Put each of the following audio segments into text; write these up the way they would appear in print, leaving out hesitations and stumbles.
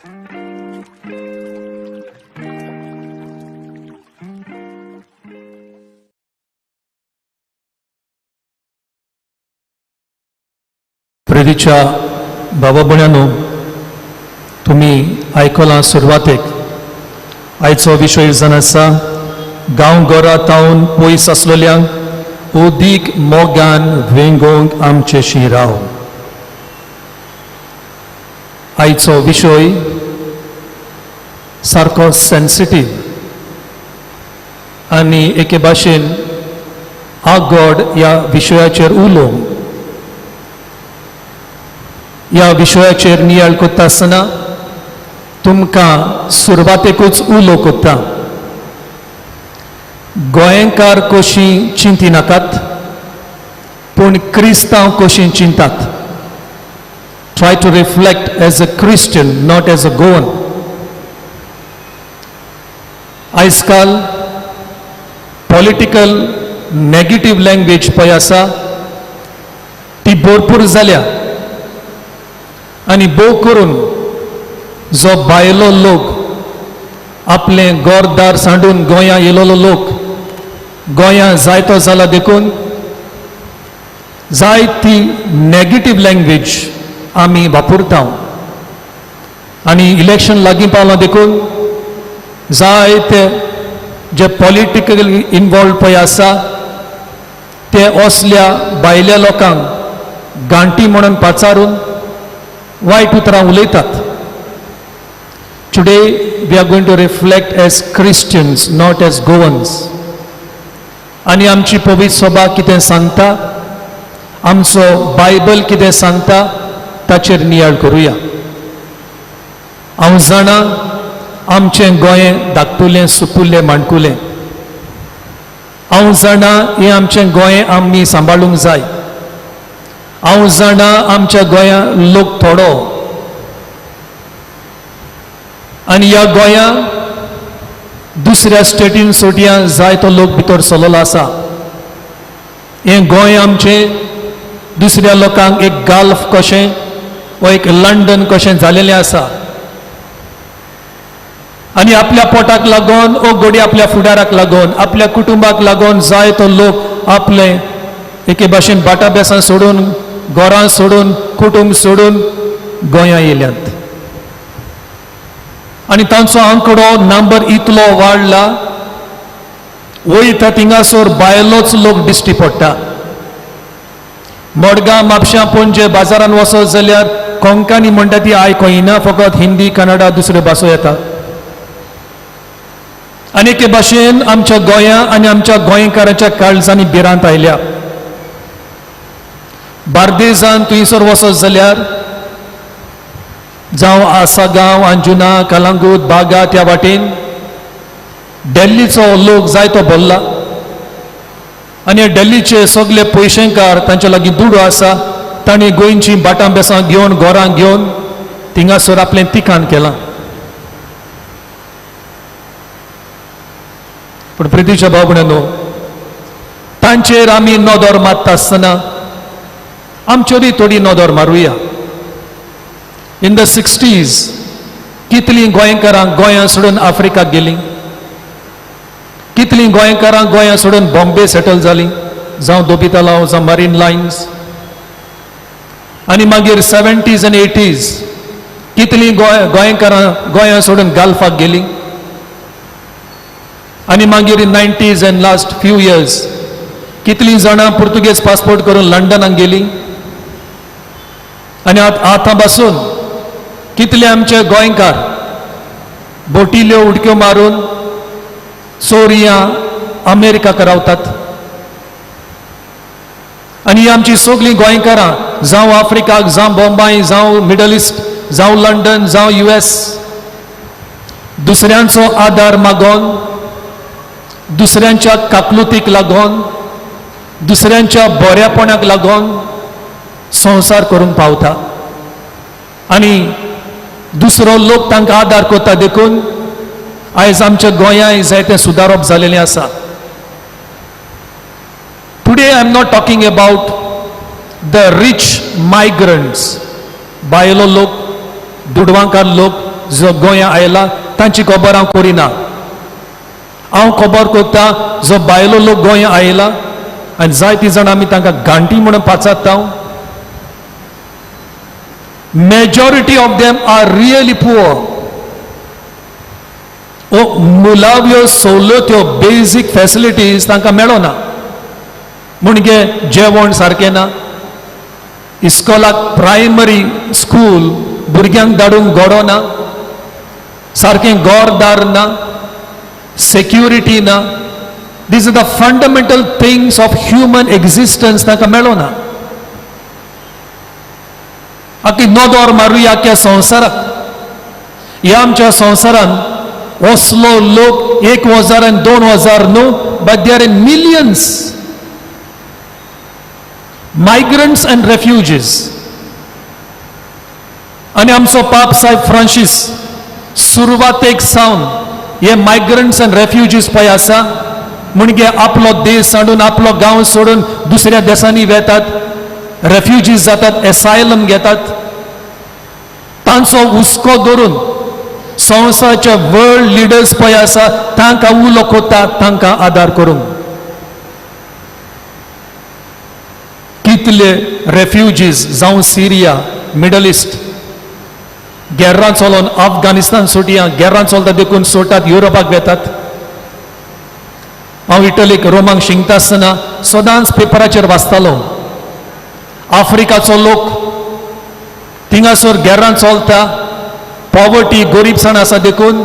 प्रेरीच्या भावा भयणांनो, तुमी आयकलां सुरवातेक आयचो विशय जावन आसा गांवघरा तावन पयस आसलेल्यांक अदीक मोगान वेंगोवंक आमचेशी राव. आयचो विशय सारको सेन्सिटीव आनी एके भाशेन आगोड ह्या विशयाचेर उलोवंक, ह्या विशयाचेर नियाळ करता आसतना तुमकां सुरवातेकूच उलो करता. गोंयकार कशी चिंतिनाकात, पूण क्रिस्तांव कशी चिंतात. Try to reflect as a Christian, not as a Goan. आयज काल पॉलिटिकल नेगेटीव लँग्वेज पळय आसा ती भरपूर जाल्या आनी भोव करून जो भायलो लोक आपलें घरदार सांडून गोंया येयलेलो लोक गोंया जायतो जाला देखून जायती नेगेटीव लँग्वेज आमी वापरता आनी इलेक्शन लागीं पावलां देखून जायते जे पॉलिटिकल इनवॉल्व पळय आसा ते असल्या भायल्या लोकांक गांठी म्हणून पाचारून वायट उतरां उलयतात. Today we are going to reflect as Christians, not as Goans. आनी आमची पवित्र सभा कितें सांगता, आमचो बायबल कितें सांगता ताचेर नियाळ करुया. हांव जाणा आमचें गोंय धाकटुलें सुपुल्लें माणकुलें. हांव जाणा हें आमचें गोंय आमी सांबाळूंक जाय. हांव जाणा आमच्या गोंया लोक थोडो आनी ह्या गोंया दुसऱ्या स्टेटीन सोटयां जायतो लोक भितर सरलेलो आसा. हें गोंय आमचें दुसऱ्या लोकांक एक गाल्फ कशें वा एक लंडन कशें जालेलें आसा आनी आपल्या पोटाक लागून ओ घोडी आपल्या फुडाराक लागून आपल्या कुटुंबाक लागून जायतो लोक आपले एके भाशेन भाटाबेसां सोडून, घरां सोडून, कुटुंब सोडून गोंया येयल्यात आनी तांचो आंकडो नंबर इतलो वाडला वयता थिंगासर बायलोच लोक दिश्टी पडटा. मडगांव, म्हापशां, पणजे बाजारान वचत जाल्यार कोंकणी म्हणटा ती आयकना, फकत हिंदी, कन्नडा दुसऱ्यो भासो येता. आनी एके भाशेन आमच्या गोंया आनी आमच्या गोंयकारांच्या काळजांनी भिरांत आयल्या. बार्देजान थंयसर वचत जाल्यार जावं आसागांव, अंजुना, कलांगूट, बागा त्या वाटेन दिल्लीचो लोक जायतो भरला आनी दिल्लीचे सगळे पयशेकार तांच्या लागीं दुडू आसा, तांणी गोंयची भाटां बेसां घेवन घरां घेवन थिंगासर आपलें तिकान केलां. पूण प्रितीच्या भाव भयणांनो, तांचेर आमी नदर मारता आसतना आमचेरूय थोडी नदर मारुया. इन the 60s कितलीं गोंयकारां गोंया सोडून आफ्रिकाक गेलीं, कितलीं गोंयकारां गोंया सोडून बॉम्बे सेटल जालीं, जावं दोबी तलाव, जावं मरीन लायन्स. आनी मागीर 70s आनी 80s कितलीं गोंयकारां गोंया सोडून गाल्फाक गेलीं. आनी मागीर 90s and last few years कितलीं जाणां पुर्तुगेज पासपोर्ट करून लंडनाक गेलीं. आनी आतां पासून कितले आमचे गोंयकार बोटिल्यो उडक्यो मारून चोरयां अमेरिकाक रावतात. आनी आमची सगळीं गोंयकारां जावं आफ्रिकाक, जावं बॉम्बाय, जावं मिडल इस्ट, जावं लंडन, जावं US, दुसऱ्यांचो आदार मागोन, दुसऱ्यांच्या काकलुतीक लागून, दुसऱ्यांच्या बऱ्यापणाक लागून संवसार करूंक पावता आनी दुसरो लोक तांकां आदार करता. देखून आयज आमच्या गोंयांत जायतें सुदारप जालेलें आसा. Today I am not talking about the rich migrants, भायलो लोक, दुडवांकार लोक जो गोंया आयला तांची खबर हांव करिना. हांव खबर करता जो भायलो लोक गोंया आयला आनी जायतीं जाणां आमी तांकां घांटी म्हणून पाचारता. Majority of them are really poor. ओ मुलाव्यो सवलत्यो बेजीक फॅसिलिटीज तांकां मेळना. म्हणजे जेवण सारकें ना, इस्कोलाक प्रायमरी स्कूल भुरग्यांक धाडूंक गोडो ना, सारकें घरदार ना, सेक्युरिटी ना. These are the fundamental things of human existence तांकां मेळना. आतां नदर मारुया आख्या संवसाराक. ह्या आमच्या संवसारान असलो लोक 1000 आनी 2000 न्हू, but they are in millions, migrants and refugees. आनी आमचो पाप साहेब फ्रांसीस सुरवातेक सावन हे मायग्रंट्स आनी रेफ्युजीज पळय आसा, म्हणजे आपलो देश सोडून आपलो गांव सोडून दुसऱ्या देशांनी वेतात, रेफ्युजीज जातात, एसायलम घेतात. तांचो हुस्को धरून संवसाराचे वर्ल्ड लिडर्स पळय आसा तांकां उलो कोता, तांकां आदार करूंक. कितले रेफ्युजीज जावं सिरिया, मिडल इस्ट, गेर्रां चलोन अफगानिस्तान सोडया, गेर्रां चलता देखून सोडटात, युरोपाक वेतात. हांव इटलीक रोमाक शिंकता आसतना सदांच पेपराचेर वाचतालो, आफ्रिकाचो लोक थिंगासर गेर्रां चलता, पॉवर्टी गोरीबसाण आसा देखून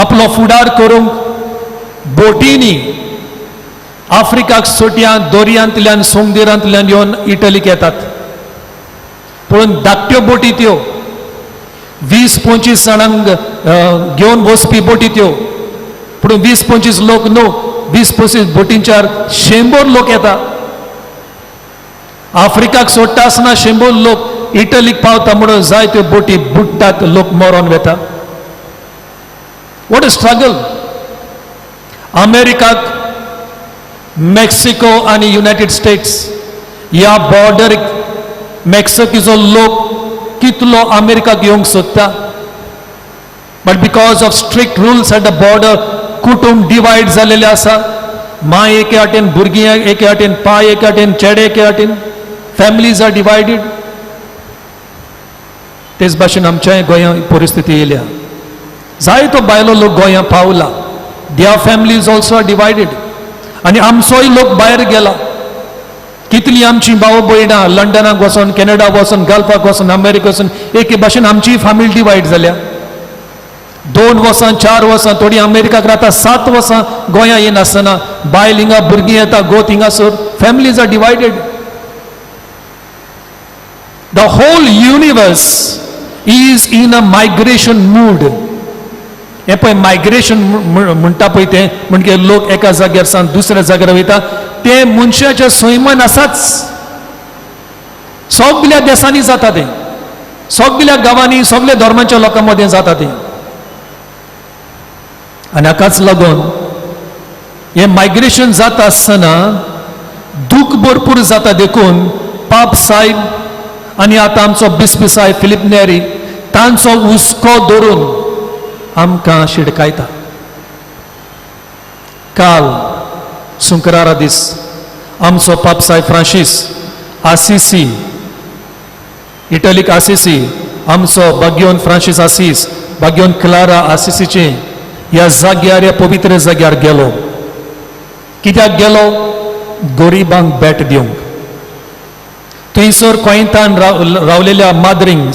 आपलो फुडार करूंक बोटींनी आफ्रिकाक सोटयां दर्यांतल्यान सोंगदिरांतल्यान येवन इटलीक येतात. पूण धाकट्यो बोटी त्यो, 20-25 जाणांक घेवन वचपी बोटी त्यो, पूण 20-25 लोक न्हू, 20-25 बोटींच्यार 100 लोक येता. आफ्रिकाक सोडटा आसतना 100 लोक इटलीक पावता म्हणून जायत्यो बोटी बुडटात, लोक मरोन वेता. What a struggle. अमेरिकाक मेक्सिको आनी युनायटेड स्टेट्स ह्या बॉर्डर मेक्सिकोचो लोक कितलो अमेरिकाक येवंक सोदता, but because of strict rules at the border कुटुंब डिवायड जालेलें आसा. माय एके वाटेन, भुरगीं एके वाटेन, पाय एके वाटेन, चेडे एके वाटेन, फॅमिलीज are divided. तेच भाशेन आमच्याय गोंया परिस्थिती येयल्या. जायतो भायलो लोक गोंया पावला, their families also are divided. आनी आमचोय लोक भायर गेला. कितली आमची भाव भयणां लंडनाक वचोन, कॅनडा वचोन, गल्फाक वचोन, अमेरिका वचोन, एके भाशेन आमची फामील डिवायड जाल्या. 2 वर्सां 4 वर्सां थोडीं अमेरिकाक रावता, 7 वर्सां गोंया येनासतना बायल हिंगा, भुरगीं येता, गोत हिंगासर, families are divided. The whole universe is in a migration mood. हें पळय मायग्रेशन म्हणटा पळय तें म्हणजे लोक एका जाग्यार सावन दुसऱ्या जाग्यार वयता, तें मनशाच्या सैमान आसाच. सगल्या देशांनी जाता तें, सगल्या गांवांनी, सगल्या धर्माच्या लोकां मदें जाता तें. आनी हाकाच लागून हें मायग्रेशन जाता आसतना दूख भरपूर जाता. देखून पाप साहेब आनी आतां आमचो बिस्प साहेब फिलीप नेरी तांचो हुस्को धरून आमकां शिडकायता. काल सुंकरारा दीस आमचो पाप साहेब फ्रांसीस आसिसी, इटलीक आसिसी, आमचो बाग्योन फ्रांसीस आसीस, बाग्योन क्लारा आसिसीचे ह्या जाग्यार, ह्या पवित्र जाग्यार गेलो. कित्याक गेलो? गरिबांक भेट दिवंक. थंयसर कोयंतान रावलेल्या माद्रिंग,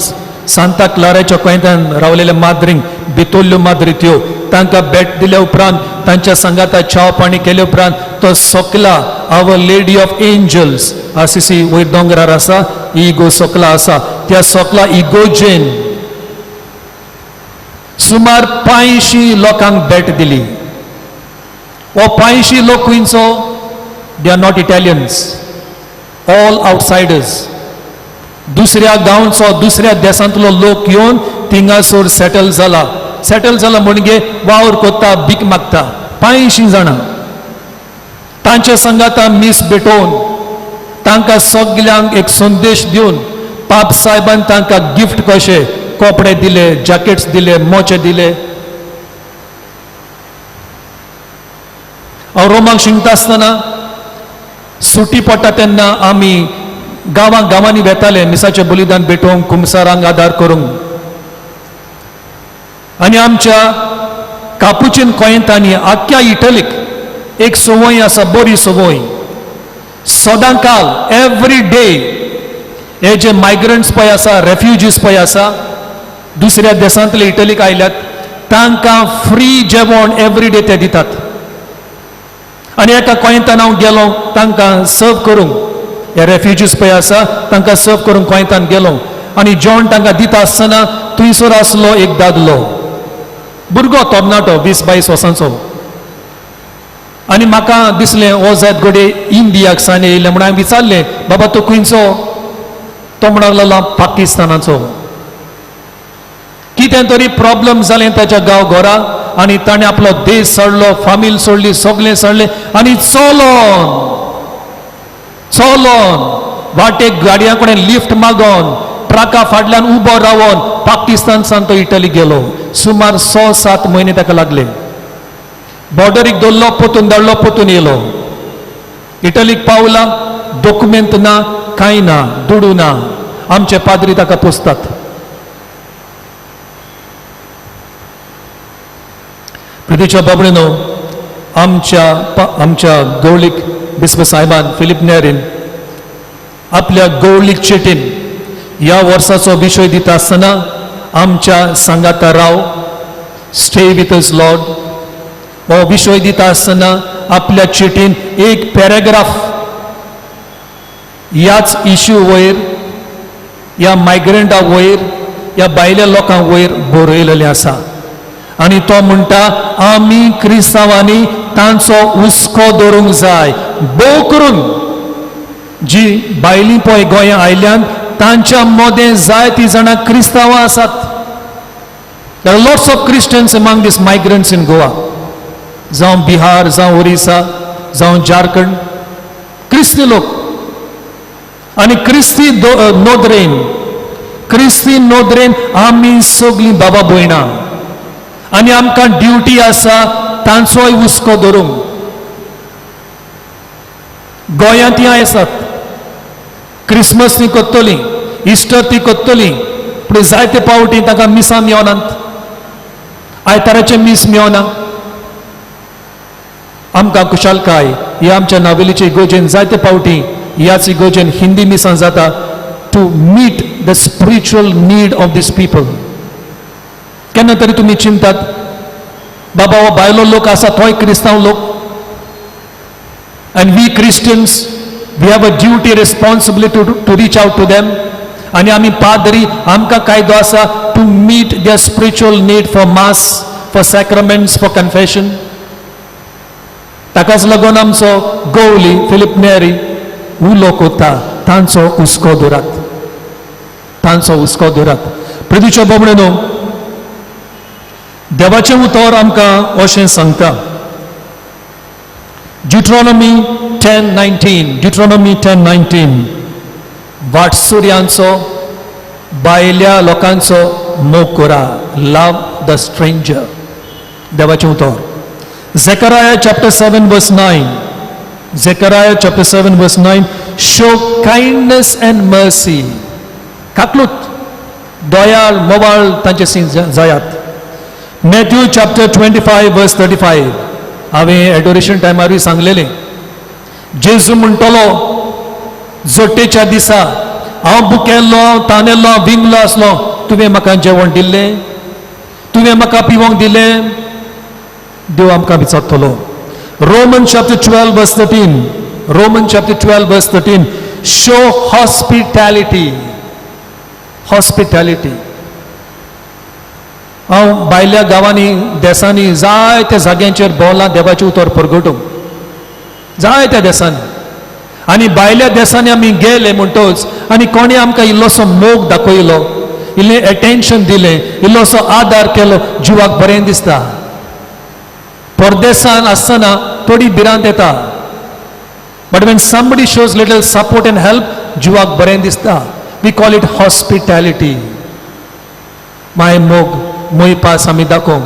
सांता क्लाराच्या कोयंतान रावलेल्या माद्रिंग, भितरल्यो माद्री त्यो, तांकां भेट दिल्या उपरांत, तांच्या सांगाता चाव पाणी केल्या उपरांत तो सकला our lady of angels Assisi वयर दोंगरार आसा, इगो सकला आसा, त्या सकला इगोजेन सुमार 500 लोकांक भेट दिली. हो 500 लोक खंयचो? They are not Italians, all outsiders. दुसऱ्या गांवचो, दुसऱ्या देशांतलो लोक येवन थिंगासर सेटल जाला. सेटल जाला म्हणजे वावर कोत्ता, भीक मागता. 500 जाणां तांच्या संगाता मीस भेटोवन तांकां सगल्यांक एक संदेश दिवन पाप साहेबान तांकां गिफ्ट कशें कपडे दिले, जॅकेट्स दिले, मोचे दिले. हांव रोमाक शिकता आसतना सुटी पडटा तेन्ना आमी गांवां गांवांनी वेताले मिसाचें बलिदान भेटोवंक, कुमसारांक आदार करूंक. आनी आमच्या कापुचीन कोयंतांनी आख्ख्या इटलीक एक संवय आसा, बरी संवय, सदांकाल एवरी डे हे जे मायग्रंट्स पळय आसा, रेफ्युजीस पळय आसा, दुसऱ्या देशांतले इटलीक आयल्यात, तांकां फ्री जेवण एवरी डे ते दितात. आनी एका कोयंतान हांव गेलो तांकां सर्व करूंक, हे रेफ्युजीस पळय आसा तांकां सर्व करूंक कोयंतान गेलो आनी जेवण तांकां दिता आसतना थंयसर आसलो एक दादलो भुरगो, तरणाटो, 20-22 वर्सांचो. आनी म्हाका दिसलें हो जायत घडये इंडियाक सावन येयलें म्हणून हांवें विचारलें, बाबा तूं खंयचो? तो म्हणूंक लागलो पाकिस्तानाचो. कितें तरी प्रॉब्लम जालें ताच्या गांव घरा आनी ताणें आपलो देश सोडलो, फामील सोडली, सगळें सोडलें आनी चलोन चलोन वाटेक गाडयां कडेन लिफ्ट मागोन ट्रका फाटल्यान उबो रावन पाकिस्तान सावन तो इटली गेलो. सुमार 6-7 म्हयने ताका लागले. बॉर्डरीक दवरलो, पोतून धाडलो, पोतून येयलो. इटलीक पावला, डॉक्युमेंट ना, कांय ना, दुडू ना. आमचे पाद्री ताका पोसतात. प्रितीच्या बाबडीनो, आमच्या गवळीक बिस्प साहेबान फिलीप नेरीन आपल्या गवळीक चिटीन ह्या वर्साचो विशय दिता आसतना आमच्या सांगाता राव, स्टे विथ अस लॉर्ड हो विशय दिता आसतना आपल्या चिटीन एक पॅराग्राफ ह्याच इश्यू वयर, ह्या मायग्रंटा वयर, ह्या भायल्या लोकां वयर बरयलेलें आसा. आनी तो म्हणटा आमी क्रिस्तांवांनी तांचो हुस्को दवरूंक जाय, भोव करून जी भायलीं पळय गोंया आयल्यान तांच्या मदें जायतीं जाणां क्रिस्तांवां आसात. There are lots of Christians among these migrants in Goa, जावं बिहार, जावं ओरिसा, जावं झारखंड, क्रिस्ती लोक. आनी क्रिस्ती नदरेन, क्रिस्ती नदरेन आमी सगळीं बाबा भयणां आनी आमकां ड्युटी आसा तांचोय हुस्को धरूंक. गोंयांत ती आसात, क्रिसमस ती करतली, इस्टर ती करतली, पूण जायते पावटी तांकां मिसां मेवनात, आयताराचें मीस मेवना. आमकां खुशालकाय ही आमच्या नावेलीचे इगोजेन जायते पावटी ह्याच इगोजेन हिंदी मिसां जाता, to meet the spiritual need of these people. केन्ना तरी तुमी चिंतात, बाबा हो भायलो लोक आसा थोय क्रिस्तांव लोक, and we Christians we have a duty, responsibility to reach out to them. आनी आमी पाद्री आमकां कायदो आसा to meet their spiritual need for mass, for sacraments, for confession. ताकाच लागून आमचो गवली फिलीप नेरी उलो कोता, तांचो हुस्को दवरात, तांचो हुस्को दवरात. प्रितीच्या बाबडे, देवाचें उतर आमकां अशें सांगता, Deuteronomy 10:19, Deuteronomy 10:19, वाटसुर्यांचो भायल्या लोकांचो मोग करा, लव the stranger. देवाचें उतर. Zechariah chapter 7 verse 9, Zechariah chapter 7 verse 9, show kindness and mercy. काकलूत, दयाळ, मोवाळ तांचे सी जायात. Matthew chapter 25 verse 35, हांवें एडोरेशन टायमारूय सांगलेलें, जेजू म्हणटलो जोटेच्या दिसा हांव बुकेल्लो, तानेल्लो, विंगलो आसलो, तुवें म्हाका जेवण दिल्लें, तुवें म्हाका पिवंक दिलें. देव आमकां विचारतलो. Roman chapter 12 verse 13, Roman chapter 12 verse 13, show hospitality, hospitality. हांव भायल्या गांवांनी, देसांनी जायत्या जाग्यांचेर भोंवलां देवाचें उतर परगटूंक, जायत्या देसांनी. आनी भायल्या देसांनी आमी गेले म्हणटच आनी कोणें आमकां इल्लोसो मोग दाखयलो, इल्लें एटेन्शन दिलें, इल्लोसो आदार केलो, जिवाक बरें दिसता. परदेसान आसतना थोडी भिरांत येता, but when somebody shows little support and help, जिवाक बरें दिसता. We call it hospitality. माय मोग मोयपास आमी दाखोवंक.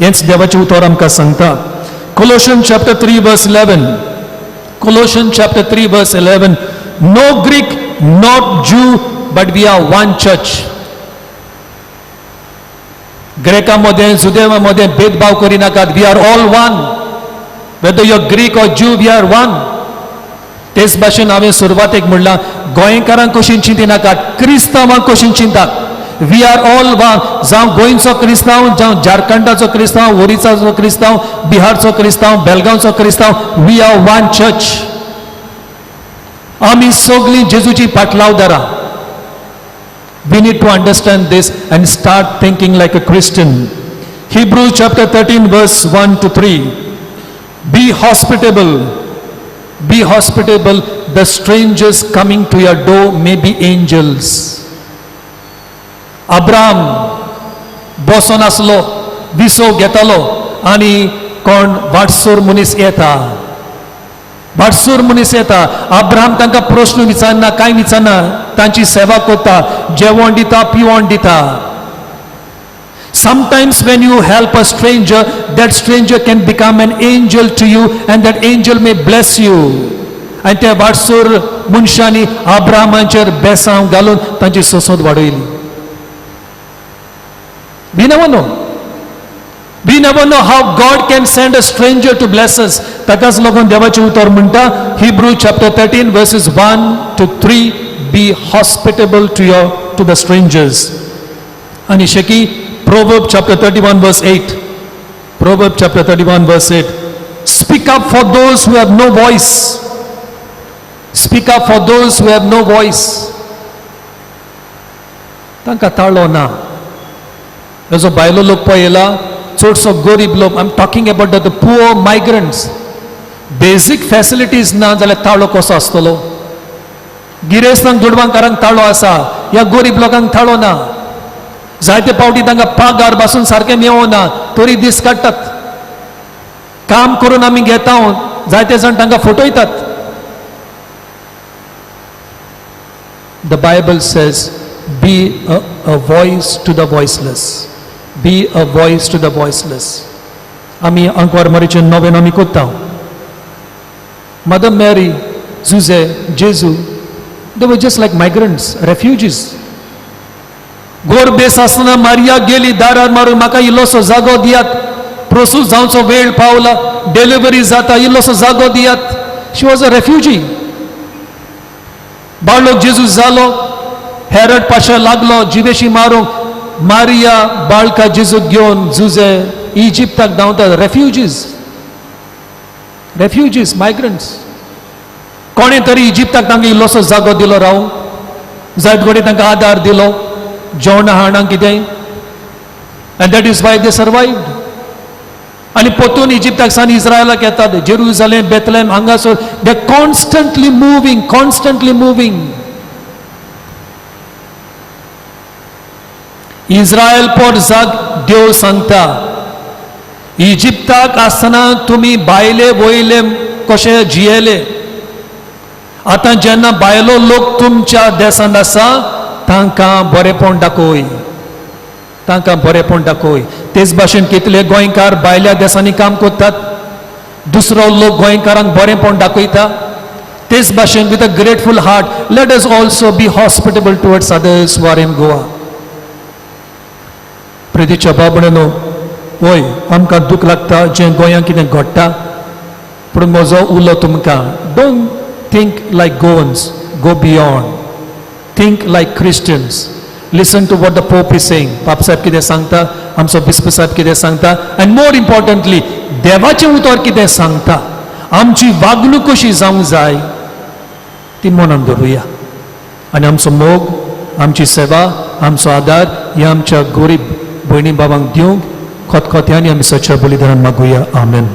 हेंच देवाचें उतर आमकां सांगता. Colossians chapter 3 verse 11, Colossians chapter 3 verse 11, no Greek not Jew but we are one church. Graça मदें जुदेवा मदें भेदभाव करिनाकात. We are all one, whether you are Greek or Jew, we are one. तेच भाशेन हांवें सुरवातेक म्हणलां, गोंयकारांक कशीं चिंतिनाकात, क्रिस्तांवांक कशीं चिंतात. We are all one. जावं गोंयचो क्रिस्तांव, जावं झारखंडाचो क्रिस्तांव, ओरिसाचो क्रिस्तांव, बिहारचो क्रिस्तांव, बेलगांवचो क्रिस्तांव, we are one church. आमी सगळीं जेजूची पाटलावदारां. We need to understand this and start thinking like a Christian. Hebrews chapter 13 verse 1 to 3. Be hospitable. Be hospitable. The strangers coming to your door may be angels. Abraham बसोन आसलो, विसव घेतालो आनी कोण वाटसूर मनीस येता, वाटसूर मनीस येता. अब्राहम तांकां प्रश्न विचारना, कांय विचारना, तांची सेवा करता, जेवण दिता, पिवण दिता. Sometimes when you help a stranger, that stranger can become an angel to you and that angel may bless you. आनी त्या वाटसूर मनशांनी अब्राहमाचेर बेसांव घालून तांची सोसोद वाडयली. We never know. We never know how God can send a stranger to bless us. ताकाच लागून देवाचें उतर म्हणटा, Hebrew chapter 13 verses 1 to 3, be hospitable to the strangers. आनी शेकी Proverb chapter 31 verse 8, Proverb chapter 31 verse 8, speak up for those who have no voice. Speak up for those who have no voice. तांकां ताळो ना. हेजो भायलो लोक पळयला, चडसो गरीब लोक, I am talking about the poor migrants. Basic facilities ना जाल्यार ताळो कसो आसतलो? गिरेस्तांक दुडवांकारांक ताळो आसा, ह्या गरीब लोकांक ताळो ना. जायते पावटी तांकां पागार बासून सारकें मेळना, तरी दीस काडटात. काम करून आमी घेता, जायते जाण तांकां फटयतात. The Bible says, be a voice to the voiceless. Be a voice to the voiceless. आमी आंकवार मारीचें नवेन आमी कोत्ता. Mother Mary, Jose, Jesu, they were just like migrants, refugees. गोरबेस आसतना मारिया गेली दारार मारून, म्हाका इल्लोसो जागो दियात, प्रोसूस जावचो वेळ पावला, डिलिव्हरी जाता, इल्लोसो जागो दियात. She was a refugee. बाळोक जेजू जालो, हेरड पाशा लागलो जिवेशी मारूंक, मारिया बाळका जेजूक घेवन जुजे इजिप्ताक धांवतात. Refugees, refugees, migrants. कोणें तरी इजिप्ताक तांकां इल्लोसो जागो दिलो रावूंक, जायत कडेन तांकां आदार दिलो, जेवण हाणां कितें, and that is why they survived. आनी पोतून इजिप्ताक सावन इस्रायलाक येतात, जेरुजालेम, बेतलेम हांगासर they constantly moving, constantly moving. Israel पोरजाक देव सांगता, इजिप्ताक आसतना तुमी बायले वयले कशे जियेले, आतां जेन्ना बायलो लोक तुमच्या देशांत आसा तांकां बरेपण दाखय, तांकां बरेपण दाखय. तेच भाशेन कितले गोंयकार भायल्या देशांनी काम करतात, दुसरो लोक गोंयकारांक बरेपण दाखयता. तेच भाशेन with a grateful heart let us also be hospitable towards others who are in Goa. प्रितीच्या बाबणेनो, वय आमकां दूख लागता जें गोंयांत कितें घडटा, पूण म्हजो उलो तुमकां, don't think like Goans, go beyond, think like Christians. Listen to what the Pope is saying. पाप साहेब कितें सांगता, आमचो बिस्प साहेब कितें सांगता, आनी मोर इम्पॉर्टंटली देवाचें उतर कितें सांगता. आमची वागणूक कशी जावंक जाय ती मनान धरुया आनी आमचो मोग, आमची सेवा, आमचो आदार हे आमच्या गरीब भयणी बाबांक दिवंक खतखत्यांनी आमी सच्च्या बलिदानान मागुया. आमेन.